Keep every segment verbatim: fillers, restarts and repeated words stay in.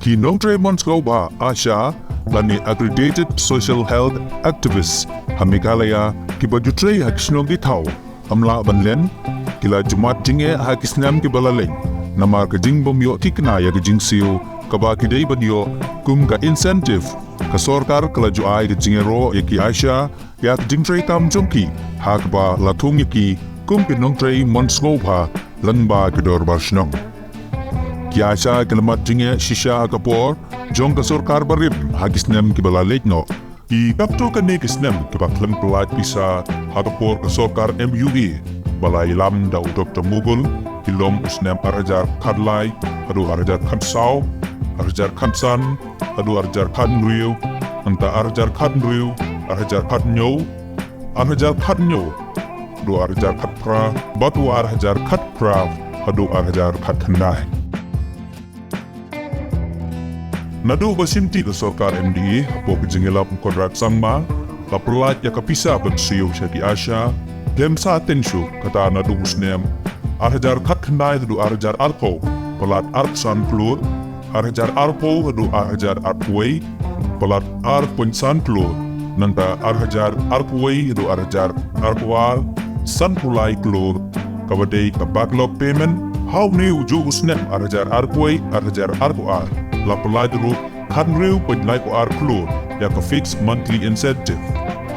Ki nongtrei mon sngewbha ASHA lane Accredited Social Health Activists ha Meghalaya kiba ju trei ha ki shnong ki thaw ym lah ban len, ki la ju mad jingeh ha ki snem kiba la leit namar ka jingbym ïoh tikna ïa ka jingsiew kaba ki dei ban ïoh kum ka incentive. Ka sorkar ka la ju ai ka jingïaroh ïa ki ASHA ïa ka jingtrei kam jong ki ha kaba la thung ïa ki kum ki nongtrei mon sngewbha lyngba ki dorbar shnong. Ki ASHA ki la mad jingeh shisha ha ka por jong ka sorkar barim ha ki snem kiba la leit noh. Ki katto katne ki snem kiba khlem pyllait pisa ha ka por ka sorkar MUA ba la ïalam da u Doktor Mughul, ki long u snem ar hajar khatlai haduh ar hajar khatsaw, ar hajar khatsan haduh ar hajar khathynriew, nangta ar hajar khathynriew, ar hajar khathynñiew, ar hajar khathynñiew haduh ar hajar khatphra, bad u ar hajar khatphra haduh ar hajar khatkhyndai. Naduh ba shimti ka sorkar MDA hapoh ka jingïalam u Conrad Sangma, la pyllait ïa ka pisa ban siew sha ki ASHA, khlem sah teng shuh, kata naduh u snem ar hajar khatkhyndai haduh ar hajar arphew, pyllait arphew san klur, ar hajar arphew haduh ar hajar arphew wei, pyllait ar point san klur, nangta ar hajar arphew wei haduh ar hajar arphew ar, sanphew lai klur, kaba dei ka backlog payment. Ha une u juh u snem ar hajar arphew wei ar hajar arphew ar, la pyllait ruh khathynriew point laiphew ar klur ïa ka fixed monthly incentive.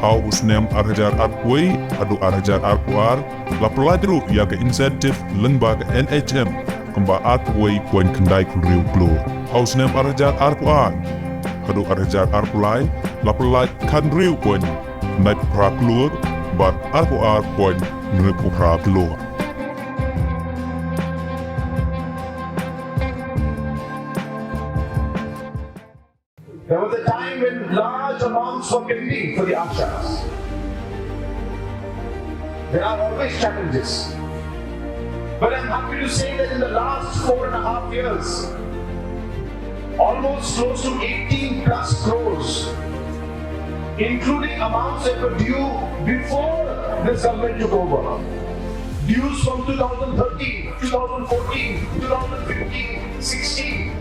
Ha u snem ar hajar arphew wei haduh ar hajar arphew ar, la pyllait ruh ïa ka incentive lyngba ka NHM kumba arphew wei point khyndai hynriew klur. Ha u snem ar hajar arphew ar haduh ar hajar arphew lai, la pyllait khathynriew point khyndai phra klur bad arphew ar point hynriewphew phra klur. There was a time when large amounts were pending for the ASHAs. There are always challenges. But I'm happy to say that in the last four and a half years, almost close to eighteen plus crores, including amounts that were due before this government took over. Dues from two thousand thirteen, two thousand fourteen, two thousand fifteen, sixteen.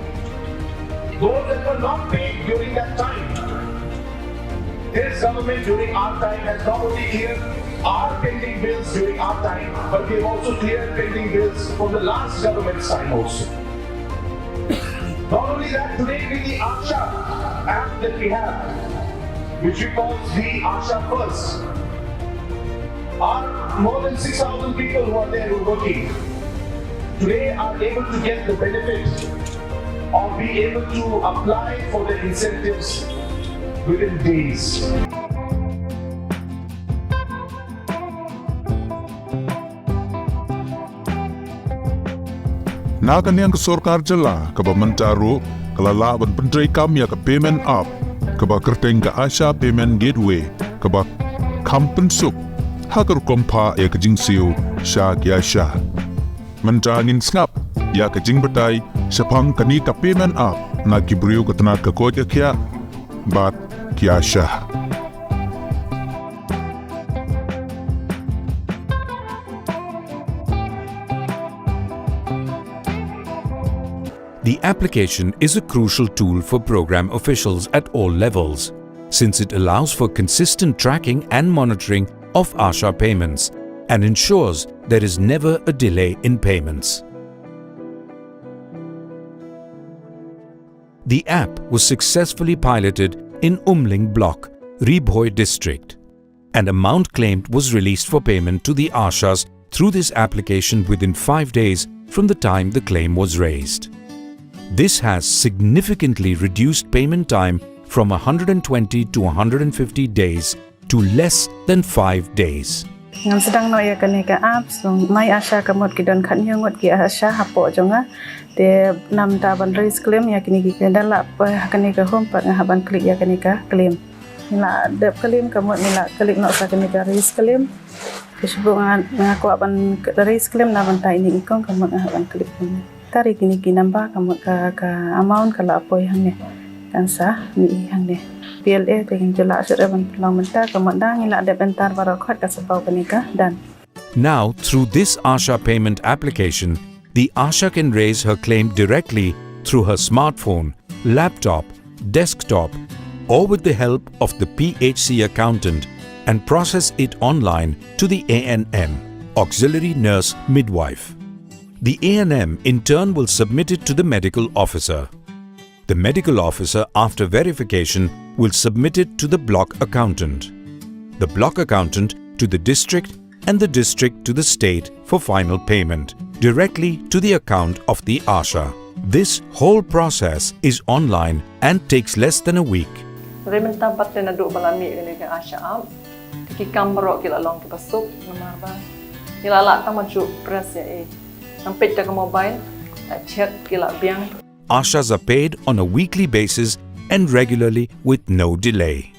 Those that were not paid during that time. This government during our time has not only cleared our pending bills during our time, but we have also cleared pending bills from the last government's time also. Not only that, today with the ASHA app that we have, which we call the ASHA First, are more than six thousand people who are there who are working today are able to get the benefit of being able to apply for the incentives within days. Na ka liang ka sorkar jylla kaba mynta ruh ka la lah ban pyntreikam ïa ka payment app kaba kyrteng ka ASHA Payment Gateway kaba kham pynsuk ha ka rukom phah ïa ka jingsiew sha ki ASHA. Mynta ngin sngap ïa ka jingbatai shaphang kane ka payment app na ki briew ka tnat ka koit ka khiah bad ki ASHA. The application is a crucial tool for program officials at all levels, since it allows for consistent tracking and monitoring of ASHA payments and ensures there is never a delay in payments. The app was successfully piloted in Umling Block, Ri Bhoi District. An amount claimed was released for payment to the ASHAs through this application within five days from the time the claim was raised. This has significantly reduced payment time from a hundred and twenty to a hundred and fifty days to less than five days. Ngan sdang noh ïa kane ka app, so My ASHA ka mut ki don khatñiew ngut ki ASHA hapoh jong nga. Te namar ban raise claim ïa kine ki, te da lah poi ha kane ka home pat nga hap ban click ïa kane ka claim. Ngi la dep claim ka mut ngi la click noh sa kane ka raise claim. Te shu nga, nga kwah ban raise claim na bynta ine i kong ka mut nga hap ban click kane. Tari kine ki number ka mut ka, ka amount ka la poi hangne. Kan sa mih hangne. P L A te ngin ju lah shuh ban pynlong mynta ka mut da ngi la dep enter baroh khoit ka sa paw kane ka done. Now, through this ASHA payment application, the ASHA can raise her claim directly through her smartphone laptop, desktop, or with the help of the P H C accountant and process it online to the A N M, Auxiliary Nurse Midwife. The A N M in turn will submit it to the medical officer. The medical officer, after verification, will submit it to the block accountant, the block accountant to the district, and the district to the state for final payment directly to the account of the ASHA. This whole process is online and takes less than a week. Hynrei mynta pat te naduh ba la mih kane ka ASHA app, ki kam baroh ki la long kiba suk namar ba ngi la lah tang ban shu press ïa i. Nang peit da ka mobile, la check ki la biang. ASHAs are paid on a weekly basis and regularly with no delay.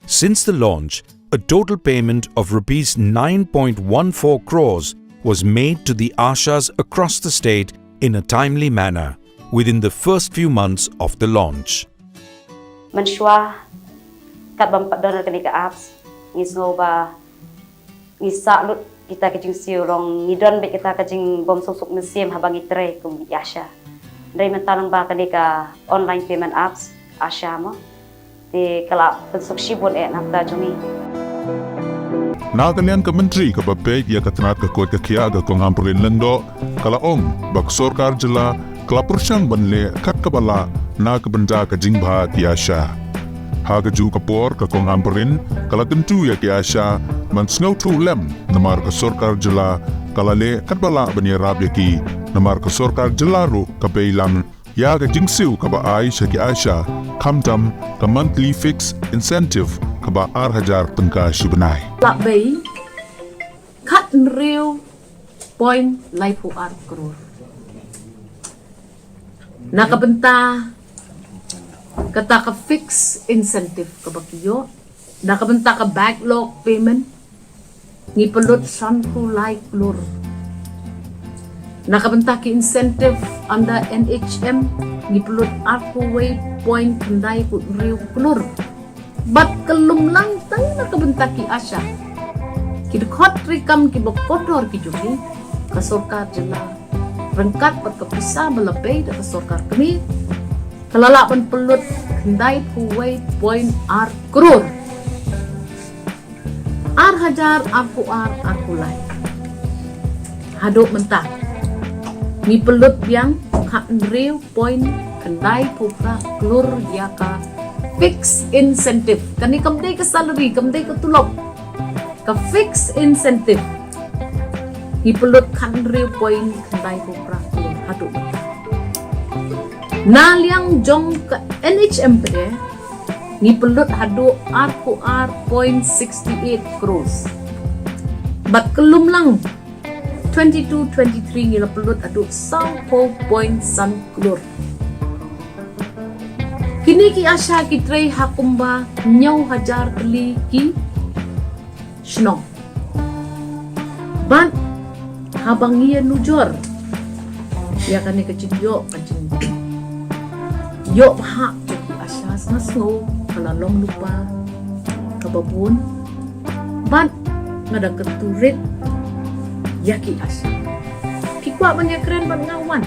Since the launch, a total payment of rupees nine point one four crores was made to the ASHAs across the state in a timely manner within the first few months of the launch. Mynshuwa, kat ban pat don kane ka apps, ngi sngew ba ngi sah lut kita ka jingsiew, long ngi don beit kita ka jingbym suk suk mynsiem haba ngi trei kum ki ASHA. Hynrei mynta lyngba kane ka online payment apps ASHA mo, te ka la pynsuk shibun eh na ka bynta jong ngi. Na ka liang ka Myntri kaba peit ïa ka tnat ka koit ka khiah, ka Kong Ampareen Lyngdoh, ka la ong ba ka sorkar jylla ka la pyrshang ban leh kat kaba lah na ka bynta ka jingbha ki ASHA. Ha kajuh ka por, ka Kong Ampareen ka la kyntu ïa ki ASHA ban sngewthuh lem namar ka sorkar jylla ka la leh kat ba lah ban ïarap ïa ki, namar ka sorkar jylla ruh ka peilang ïa ka jingsiew kaba ai sha ki ASHA, khamtam ka monthly fixed incentive kaba ar hajar tyngka shi bnai. La bei khathynriew point laiphew ar klur na ka bynta kata ka fixed incentive kaba ki ïoh. Na ka bynta ka backlog payment, ngi pynlut sanphew lai klur. Na ka bynta ki incentive under N H M, ngi pynlut arphew wei point khyndaiphew hynriew klur. Bad ka lumlang tang na ka bynta ki ASHA, ki dkhot treikam kiba kordor ki jong ngi, ka sorkar jylla, ryngkat bad ka pisa ba la pei da ka sorkar kmie, ka la lah ban pynlut khyndaiphew wei point ar klur. Ar hajar arphew ar, arphew lai. Haduh mynta ngi pynlut biang khathynriew point khyndaiphew phra klur ïa ka fixed incentive. Kane kam dei ka salary, kam dei ka tulop. Ka fixed incentive ngi pynlut khathynriew point khyndaiphew phra klur haduh mynta. Na liang jong ka N H M pat de, ngi pynlut haduh arphew ar point sixty eight crores. Bad ka lumlang twenty two twenty three ngi la pynlut haduh sawphew point san klur. Kine ki ASHA ki trei ha kumba hynñiew hajar tylli ki shnong. Bad haba ngi ïa nujor ïa kane ka jingïoh, ka jingïoh bha jong ki ASHA, nga sngew ka la long lypa kaba bun. Bad nga da kyntu rit ïa ki ASHA. Ki kwah ban ïakren bad nga, wan.